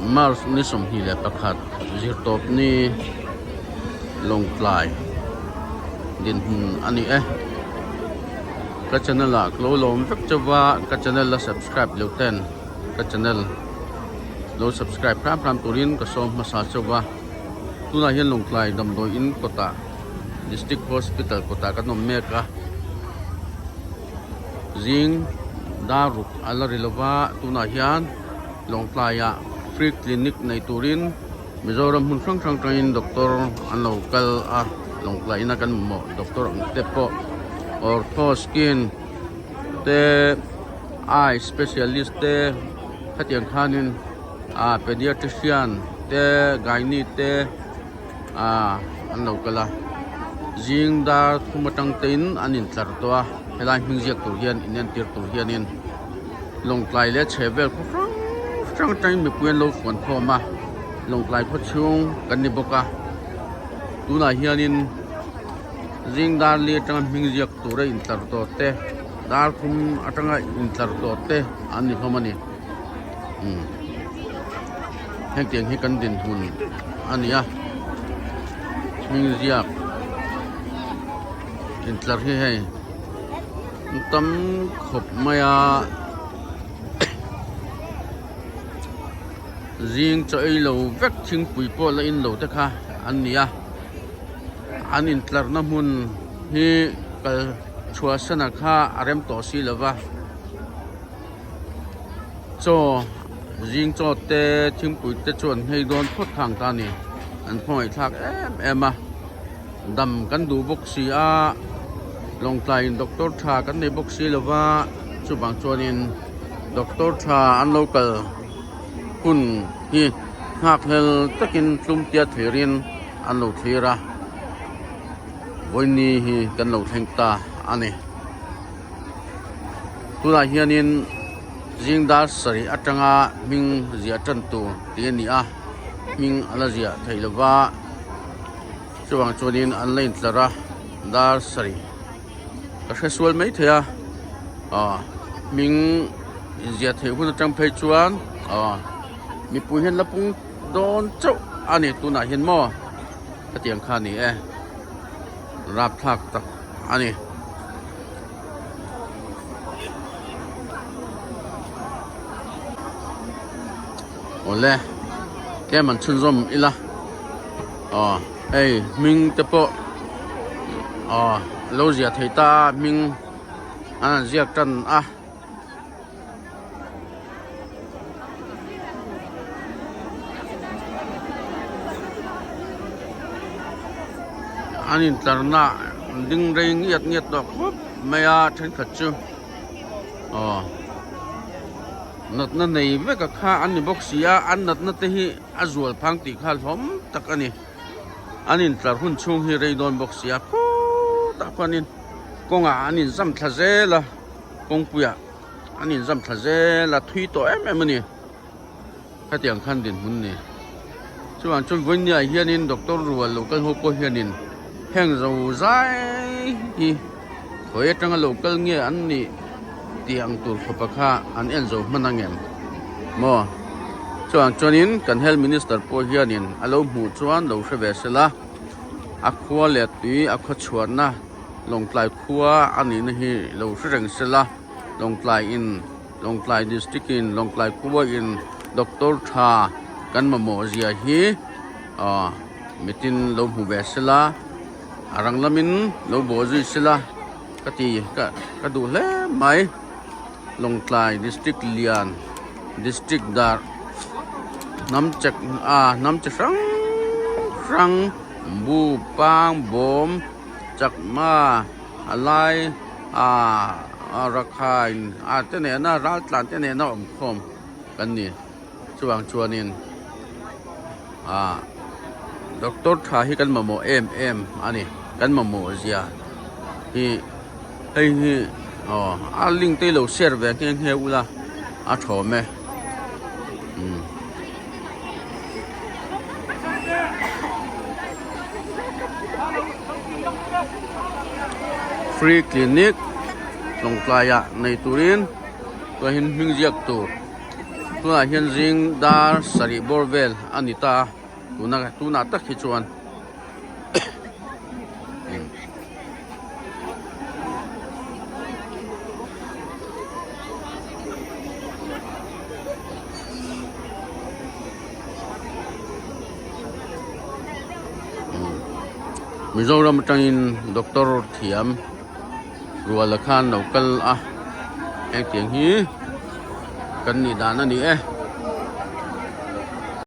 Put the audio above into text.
March ni 21 zirtawp ni Lawngtlai dinhmun a ni e. Ka channel ah ka lo lawm vek chauh va, ka channel la subscribe lo ten ka channel lo subscribe hram hram turin ka sawm hmasa chauh va. Tunah hian Lawngtlai damdawi in kawtah District Hospital kawtah kan awm mek a, zing dar ruk a la ri lova tunah hian Lawngtlaiah free clinic nei turin Mizoram hmun hrang hrang atangin doctor an lo kal a, Lawngtlai ina kan mamawh doctor ang te pawh ortho skin te eye specialist te khatiang khanin ah pediatrician te gynae te ah an lo kal a zing dar thum atang te in an intlar tawh a helai hming ziak tur hian inentir tur hianin Lawngtlai leh chhe vel khaw hrang hrang atangin mipui an lo fuan khawm a Lawngtlai khaw chhung kan ni bawk a tunah hianin zing dar li atanga hming ziak tura intlar tawh te dar thum atanga intlar tawh te an ni hlawm a ni. Umm hengtiang hi kan dinhmun a ni a hming ziak intlar hi hei an tam khawp mai a zing chaw ei lo vek thingpui pawh la in lo te kha an ni a an intlar na hmun hi kal chhuah sana kha a rem tawh si lo va. Chaw zing chaw te thingpui te chu an nghei dawn phawt thang ta a ni an khawngaih thlak em em a dam kan duh bawk si a lawngtlai in doctor tha kan nei bawk si lova chuvang chuanin doctor tha an lo kal hun hi nghak hlel takin tlum tia thlirin an lo thlir a vawiini hi kan lo thleng ta a ni. Tunah hianin zing dar sarih atanga hming ziah tan tur tih a ni a hming a la ziah theih lo va chuvang chuanin an la intlar a dar sarih ka hre sual mai thei a aw hming inziah theih hun atang phei chuan aw mipui hian la pung dawn chauh a ni tunah hian maw hetiang kha a ni e rapthlak tak a ni. Awle tlem an chhunzawm ila aw hei hming te pawh aw lo ziah thei ta a hming an han ziak tan a. An intlarna an ding rei ngiat ngiat tawh khawp mai a thenkhat chu aw natna nei vek a kha an ni bawk si a an natna te hi a zual phang tih kha hlawm tak a ni an intlar hun chhung hi rei dawn bawk si a khutah khuanin kawngah an inzam thla zel a. Kawngpuiah an inzam thla zel a, thui tawh em em a ni. Khatiang khan dinhmun ni. Chuvang chuan vawinia hianin doctor rual lo kal ho pawh hianin heng zo zai hi khawi atanga lo kal nge an nih tih ang tur khawpa kha an en zo hman ang em maw? Chuvang chuanin kan health minister pawh hianin a lo hmuh chuan lo hre ve sela, a khua leh tui a khawchhuahna Lawngtlai khua a nihna hi lo hre reng sela, Lawngtlai in, Lawngtlai District in, Lawngtlai khua in Doctor tha kan mamawh zia hi aw mitin lo hmu ve sela, a rang lamin lo bawh zui sela ka ti ka ka duh hle mai. Lawngtlai District lian District dar hnam chek a hnam chi hrang hrang bu pang bawm. Chakma a lai ah Rakhine ah te nena raltlan te nena awm khawm kan ni chuvang chuanin ah doctor tha hi kan mamawh em em a ni kan mamawh zia hi hei hi aw a link te hi lo share ve nghe nghe ula a thawm e umm. Free clinic lawngtlaiah nei turin chuan hming ziak tur. Tunah hian zing dar sarih bawr vel a ni ta a tuna tunah tak hi chuan. Mizoram atangin doctor thiam ruala khan lo kal a hengtiang hi kan nih dan a ni e.